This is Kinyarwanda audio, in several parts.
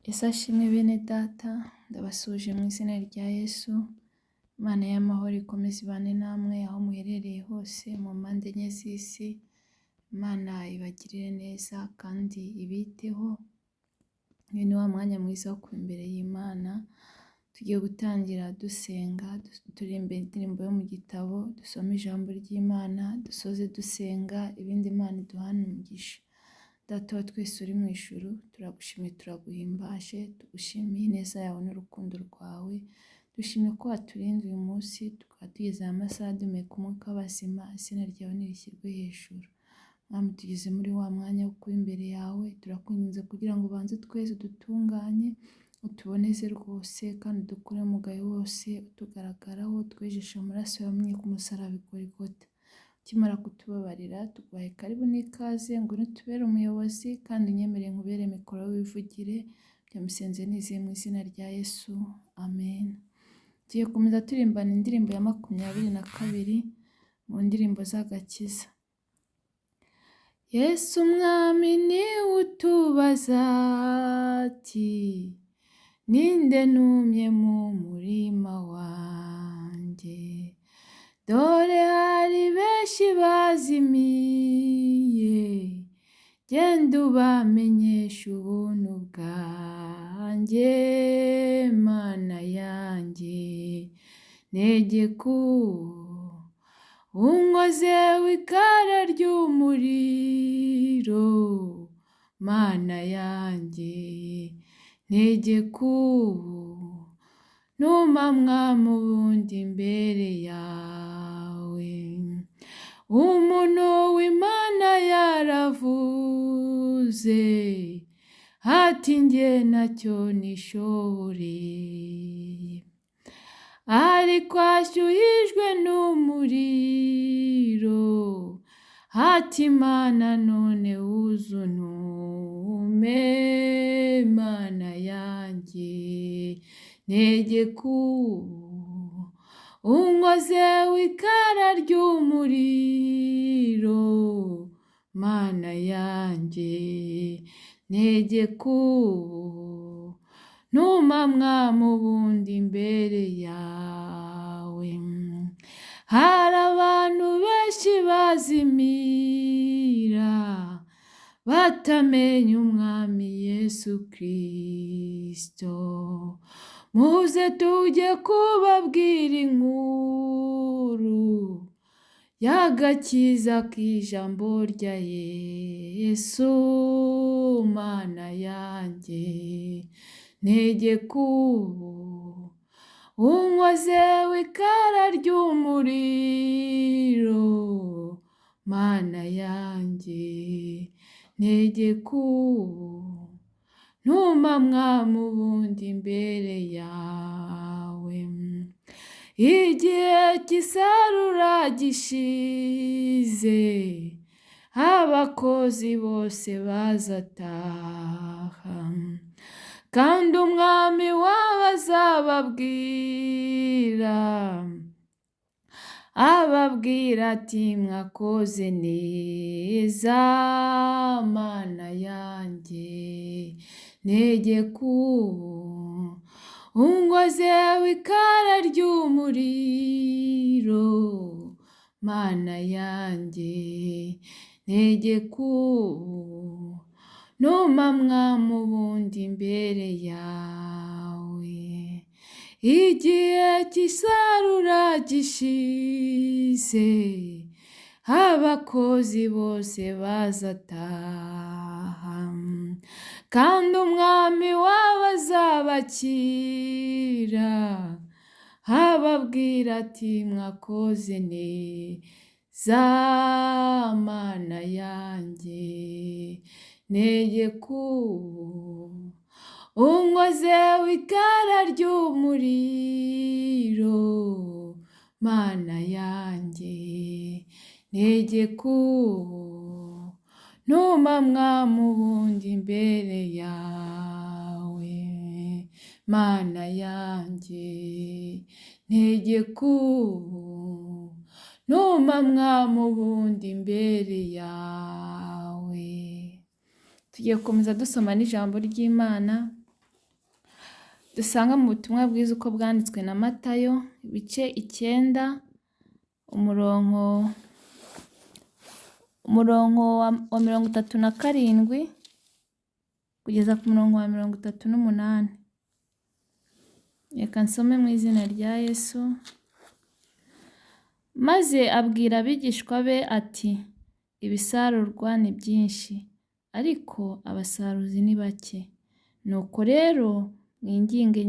Yesu ashimwe bene data, ndabasuhuje mu izina rya Yesu, Imana y'amahoro ikomeze ibane namwe aho muherereye hose mu mpande enye z'isi, Imana ibagirire neza kandi ibiteho, uyu ni wa mwanya mwiza wo kuba imbere y'Imana, tugiye gutangira dusenga, turirimba indirimbo yo mu gitabo, dusome ijambo ry'Imana, dusoze dusenga, ibindi Imana iduhane umugisha. Data wa twese uri mu ijuru, turagushimiye turaguhimbaje, tugushimiye ineza yawe n'urukundo rwawe, dushimye ko waturinze uyu munsi, tukaba tugeze aya masaha duhumeka umwuka w'abazima, izina ryawe nirishyirwe hejuru. Mwami tugeze muri wa mwanya wo kuba imbere yawe, turakwinginze kugira ngo ubanze tweze udutunganye, utuboneze rwose kandi udukure umugayo wose utugaragaraho, twejeshe amaraso yamennye ku musaraba i Golgotha. Ukimara kutubabarira tuguhaye karibu n'ikaze, ngwino utubere umuyobozi kandi unyemerere nkubere mikoro wivugire, byamusenze nizeye mu izina rya Yesu, amen. Tugiye gukomeza turirimbana indirimbo ya 22 mu ndirimbo z'agakiza. Yesu umwami niwe utubaza ati ninde numye mu murima wanjye, dore hari benshi bazimiye, genda ubamenyeshe ubuntu bwanjye, Mana yanjye, ntegeka unkoze w'ikara ry'umuriro, Mana yanjye, ntegeka ubu ntuma mwami ubundi imbere yawe. Umuntu w'Imana yaravuze ati njye ntacyo nishoboreye, ariko ashyuhijwe n'umuriro, ati Mana none uzuntume, Mana yanjye, ntegeka ubu unkoze w'ikara ry'umuriro, Mana yanjye, ntegeka ubu ntuma mwami ubundi imbere yawe. Hari abantu benshi bazimira batamenya umwami Yesu Kristo, muze tujye kubabwira inkuru y'agakiza k'ijambo rya Yesu, Mana yanjye, ntegeka ubu unkoze w'ikara ry'umuriro, Mana yanjye, ntegeka ubu ntuma mwami ubundi imbere yawe. Igihe cy'isarura gishize, abakozi bose bazataha, kandi umwami wabo azababwira, ababwira ati mwakoze neza, Mana yanjye, ntegeka ubu unkoze w'ikara ry'umuriro, Mana yanjye, ntegeka ubu ntuma mwami ubundi imbere yawe. Igihe cy'isarura gishize, abakozi bose bazataha, kandi umwami wabo azabakira, ababwira ati mwakoze neza, Mana yanjye, ntegeka ubu unkoze w'ikara ry'umuriro, Mana yanjye, ntegeka ubu ntuma mwami ubundi imbere yawe, Mana yanjye, ntegeka ubu ntuma mwami ubundi imbere yawe. Tugiye gukomeza dusoma n'ijambo ry'Imana. dusanga mu butumwa bwiza uko bwanditswe na Matayo, ibice 9, umurongo wa 37 kugeza ku murongo wa 38. Reka nsome mu izina rya Yesu. Maze abwira abigishwa be ati: "Ibisarurwa ni byinshi, ariko abasaruzi ni bake. Nuko rero mwinginge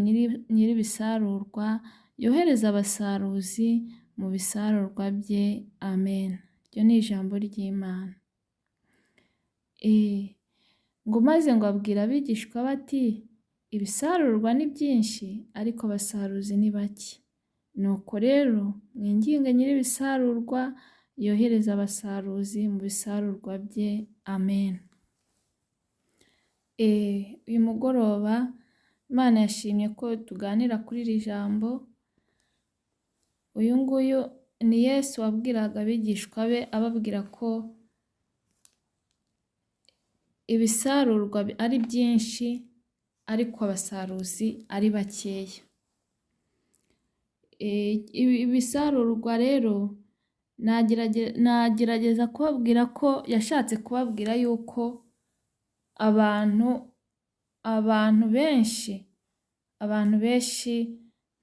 nyir'ibisarurwa yohereze abasaruzi mu bisarurwa bye. Amen." Iryo ni ijambo ry'Imana. Ngo maze ngo abwira abigishwa be ati: "Ibisarurwa ni byinshi, ariko abasaruzi ni bake. Nuko rero mwinginge nyir'ibisarurwa yohereze abasaruzi mu bisarurwa bye. Amen." Uyu mugoroba Imana yashimye ko tuganira kuri iri jambo. Uyu nguyu ni Yesu wabwiraga abigishwa be, ababwira ko ibisarurwa ari byinshi ariko abasaruzi ari bakeya. Ibisarurwa rero nagerageza kubabwira ko yashatse kubabwira yuko abantu benshi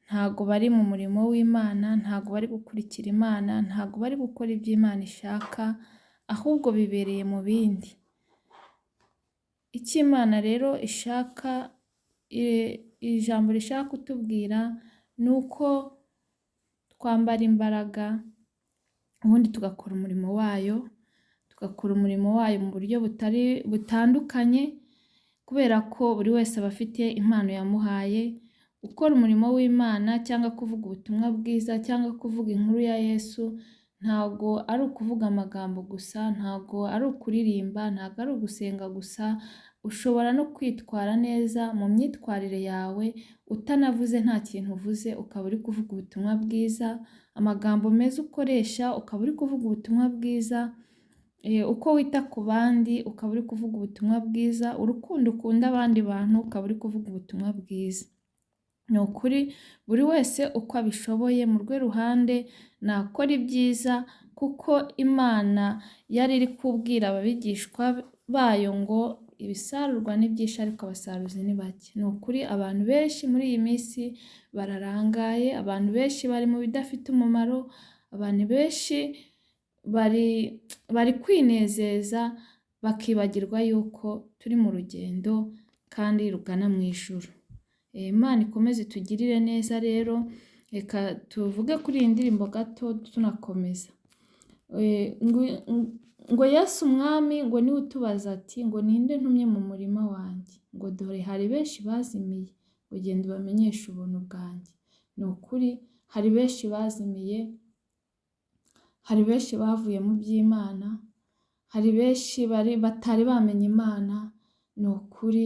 ntago bari mu murimo w'Imana, ntago bari gukurikira Imana, ntago bari gukora ibyo Imana ishaka, ahubwo bibereye mu bindi. Icyo Imana rero ishaka, ijambo rishaka kutubwira ni uko twambara imbaraga, ubundi tugakora umurimo wayo, tugakora umurimo wayo mu buryo butari butandukanye, kubera ko buri wese aba afite impano yamuhaye. Gukora umurimo w'Imana cyangwa kuvuga ubutumwa bwiza cyangwa kuvuga inkuru ya Yesu, ntago ari ukuvuga amagambo gusa, ntago ari ukuririmba, ntago ari ugusenga gusa. Ushobora no kwitwara neza mu myitwarire yawe, utanavuze, nta kintu uvuze, ukaba uri kuvuga ubutumwa bwiza. Amagambo meza ukoresha ukaba uri kuvuga ubutumwa bwiza, uko wita ku bandi ukaba uri kuvuga ubutumwa bwiza, urukundo ukunda abandi bantu ukaba uri kuvuga ubutumwa bwiza. Ni ukuri buri wese uko abishoboye mu rwe ruhande nakora ibyiza, kuko Imana yari iri kubwira abigishwa bayo ngo ibisarurwa ni byinshi ariko abasaruzi ni bake. Ni ukuri abantu benshi muri iyi minsi bararangaye, abantu benshi bari mu bidafite umumaro, abantu benshi bari kwinezeza bakibagirwa yuko turi mu rugendo kandi rugana mu ijuru. Imana ikomeze itugirire neza rero, reka tuvuge kuri iyi ndirimbo gato tunakomeza. Ngo Yesu umwami ngo niwe utubaza ati: "Ngo ninde ntumye mu murima wanjye? Ngo dore hari benshi bazimiye, ngo genda ubamenyeshe ubuntu bwanjye." Ni ukuri hari benshi bazimiye, hari benshi bavuye mu by'Imana, hari benshi batari bamenya Imana. Ni ukuri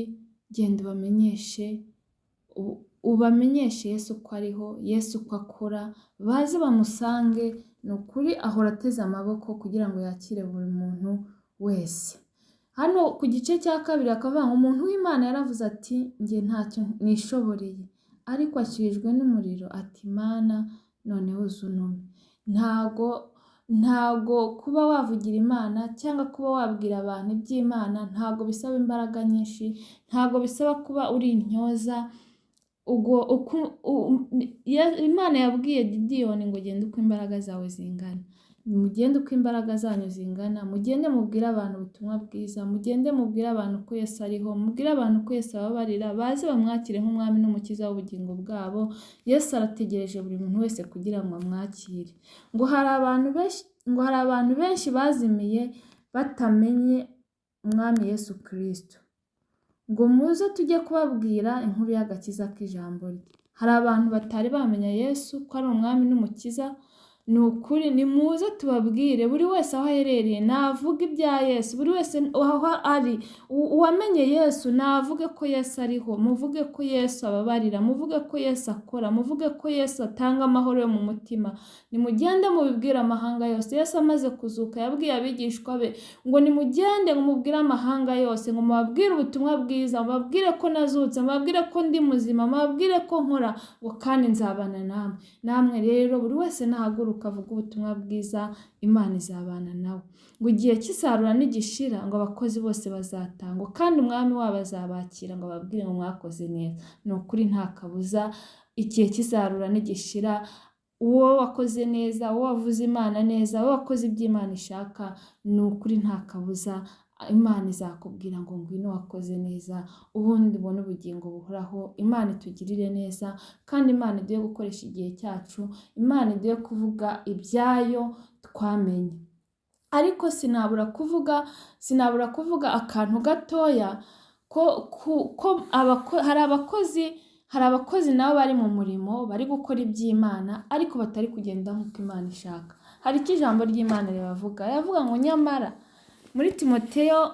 genda ubamenyeshe, ubamenyeshe Yesu ko ariho, Yesu ko akora, baze bamusange. Ni ukuri ahora ateze amaboko kugira ngo yakire buri muntu wese. Hano ku gice cya kabiri akavuga ngo umuntu w'Imana yaravuze ati: "Njye ntacyo nishoboreye," ariko ashyuhijwe n'umuriro ati: "Mana, noneho uzuntume." Ntago kuba wavugira Imana cyangwa kuba wabwira abantu iby'Imana ntago bisaba imbaraga nyinshi, ntago bisaba kuba uri intyoza. Imana yabwiye Gidiyoni ngo genda uko imbaraga zawe zingana. Mugende uko imbaraga zanyu zingana, mugende mubwire abantu ubutumwa bwiza, mugende mubwire abantu ko Yesu ariho, mubwire abantu ko Yesu ababarira, baze bamwakire nk'umwami n'umukiza w'ubugingo bwabo. Yesu arategereje buri muntu wese kugira ngo amwakire. Ngo hari abantu benshi bazimiye batamenye umwami Yesu Kristo. Ngo muze tujye kubabwira inkuru y'agakiza k'ijambo rye. Hari abantu batari bamenya Yesu ko ari umwami n'umukiza. Ni ukuri nimuze tubabwire, buri wese aho aherereye navuge ibya Yesu, buri wese aho ari, uwamenye Yesu navuge ko Yesu ariho, muvuge ko Yesu ababarira, muvuge ko Yesu akora, muvuge ko Yesu atanga amahoro yo mu mutima. Nimugende mubibwire amahanga yose. Yesu amaze kuzuka yabwiye abigishwa be ngo nimugende ngo mubwire amahanga yose, ngo mubabwire ubutumwa bwiza, mubabwire ko nazutse, mubabwire ko ndi muzima, mubabwire ko nkora, ngo kandi nzabana namwe. Namwe rero buri wese nahaguruka avuga ubutumwa bwiza, Imana izabana nawe. Ngo igihe cy'isarura nigishira, ngo abakozi bose bazatangwa, kandi umwami wabo azabakira ngo ababwire ngo mwakoze neza. Ni ukuri nta kabuza, igihe cy'isarura nigishira, uwo wakoze neza, uwo wavuze Imana neza, uwo wakoze ibyo Imana ishaka, ni ukuri nta kabuza Imana izakubwira ngo ngwino wakoze neza, ubundi ubone ubugingo buhoraho. Imana itugirire neza, kandi Imana iduhe gukoresha igihe cyacu, Imana iduhe kuvuga ibyayo twamenye. Ariko sinabura kuvuga akantu gatoya ko hari abakozi nabo bari mu murimo, bari gukora iby'Imana ariko batari kugenda nk'uko Imana ishaka. Hari icyo ijambo ry'Imana ribavuga, riravuga ngo nyamara muri Timoteyo,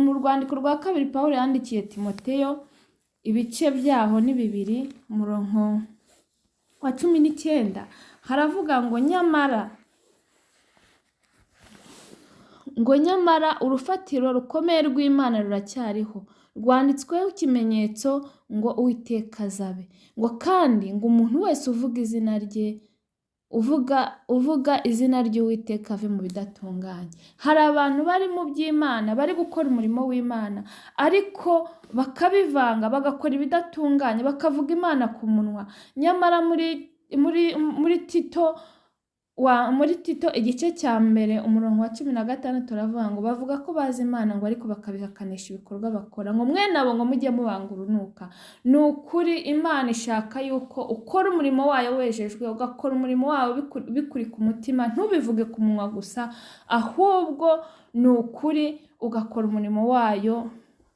mu rwandiko rwa kabiri Pawulo yandikiye Timoteyo, ibice byaho ni 2, umurongo wa 19, haravuga ngo nyamara urufatiro rukomeye rw'Imana ruracyariho, rwanditsweho ikimenyetso ngo Uwiteka azabe, ngo kandi ngo umuntu wese uvuga izina rye, uvuga izina ry'Uwiteka ave mu bidatunganye. Hari abantu bari mu by'Imana, bari gukora umurimo w'Imana, ariko bakabivanga, bagakora ibidatunganye, bakavuga Imana ku munwa. Nyamara muri Tito muri Tito igice cya 1 umurongo wa 16 turavuga ngo bavuga ko bazi Imana ngo ariko bakabihakanisha ibikorwa bakora, ngo mwene abo ngo mujye mubanga urunuka. Ni ukuri Imana ishaka yuko ukora umurimo wayo wejejwe, ugakora umurimo wawe bikuri ku mutima, ntubivuge ku munwa gusa, ahubwo ni ukuri ugakora umurimo wayo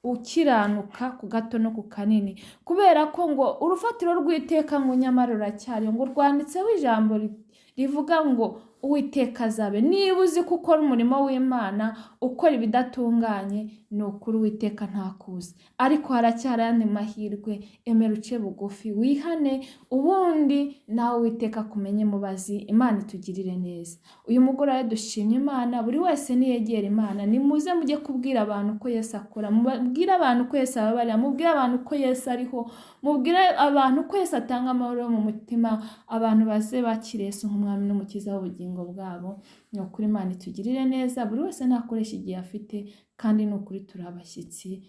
ukiranuka ku gato no ku kanini. Kubera ko ngo urufatiro rw'iteka ngo nyamara ruracyariho, ngo rwanditseho ijambo rivuga ngo Uwiteka azabe. Niba uzi ko ukora umurimo w'Imana ukora ibidatunganye, ni ukuri Uwiteka ntakuzi. Ariko haracyari ayandi mahirwe, emera uce bugufi wihane, ubundi nawe Uwiteka akumenye mubazi. Imana itugirire neza. Uyu mugoroba dushimye Imana, buri wese niyegera Imana. Nimuze mujye kubwira abantu ko Yesu akora, mubwire abantu ko Yesu ababarira, mubwire abantu ko Yesu ariho, mubwire abantu ko Yesu atanga amahoro mu mutima, abantu baze bakire Yesu nk'umwami n'umukiza w'ubugingo bwabo. Ni ukuri Imana itugirire neza, buri wese nakoresha igihe afite, kandi ni ukuri turi abashyitsi,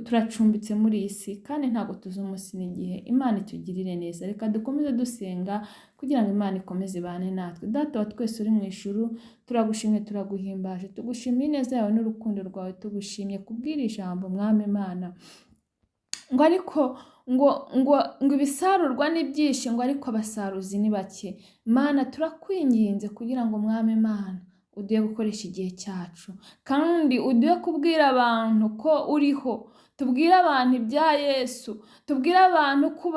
turacumbitse muri iyi si, kandi ntabwo tuzi umunsi n'igihe. Imana itugirire neza. Reka dukomeze dusenga kugira ngo Imana ikomeze ibane natwe. Data wa twese uri mu ijuru, turagushimye, turaguhimbaje, tugushimiye ineza yawe n'urukundo rwawe, tugushimye kubw'iri jambo Mwami Imana. Ngo ariko ngo ngo ngo ibisarurwa ni byinshi, ngo ariko abasaruzi ni bake. Mana turakwinginze kugira ngo Mwami Imana uduhe gukoresha igihe cyacu, kandi uduhe kubwira abantu ko uriho, tubwire abantu ibya Yesu, tubwire abantu ko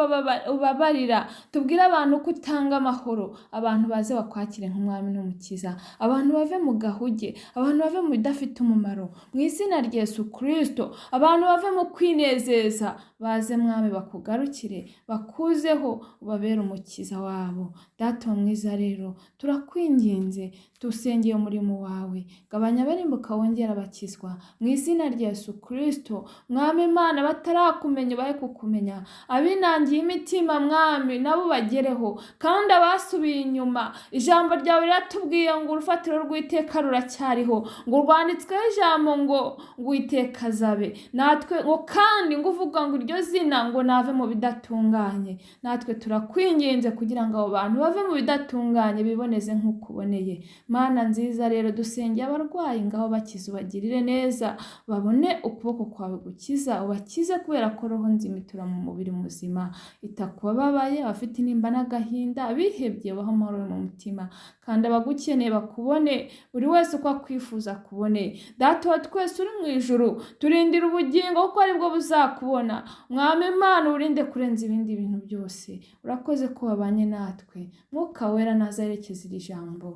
ubabarira, tubwire abantu ko utanga amahoro, abantu baze bakwakire nk'umwami n'umukiza, abantu bave mu gahuge, abantu bave mu bidafite umumaro, mu izina rya Yesu Kristo, abantu bave mu kwinezeza, baze Mwami bakugarukire, bakuzeho, ubabere umukiza wabo. Data mwiza rero turakwinginze, dusengeye umurimo wawe, gabanya abarimbuka wongera abakizwa, mu izina rya Yesu Kristo. Mwami Imana batarakumenya bahe kukumenya, abinangiye imitima Mwami nabo bagereho, kandi abasubiye inyuma, ijambo ryawe riratubwiye ngo urufatiro rw'iteka ruracyariho, ngo rwanditsweho ijambo ngo Uwiteka azabe natwe, ngo kandi ngo uvuga ngo iryo zina ngo nave mu bidatunganye. Natwe turakwinginze kugira ngo abo bantu bave mu bidatunganye, biboneze nk'uko uboneye. Mana nziza rero dusengeye abarwayi, ngaho bakize ubagirire neza, babone ukuboko kwawe gukiza. agakiza, ubakize kubera ko roho nzima itura mu mubiri muzima. Ita ku bababaye, abafite intimba n'agahinda, abihebye ubahe amahoro yo mu mutima, kandi abagukeneye bakubone, buri wese uko akwifuza akubone. Data wa twese uri mu ijuru, turindire ubugingo kuko aribwo buzakubona. Mwami Imana, uburinde kurenza ibindi bintu byose. Urakoze ko wabanye natwe. Mwuka Wera naza aherekeza iri jambo.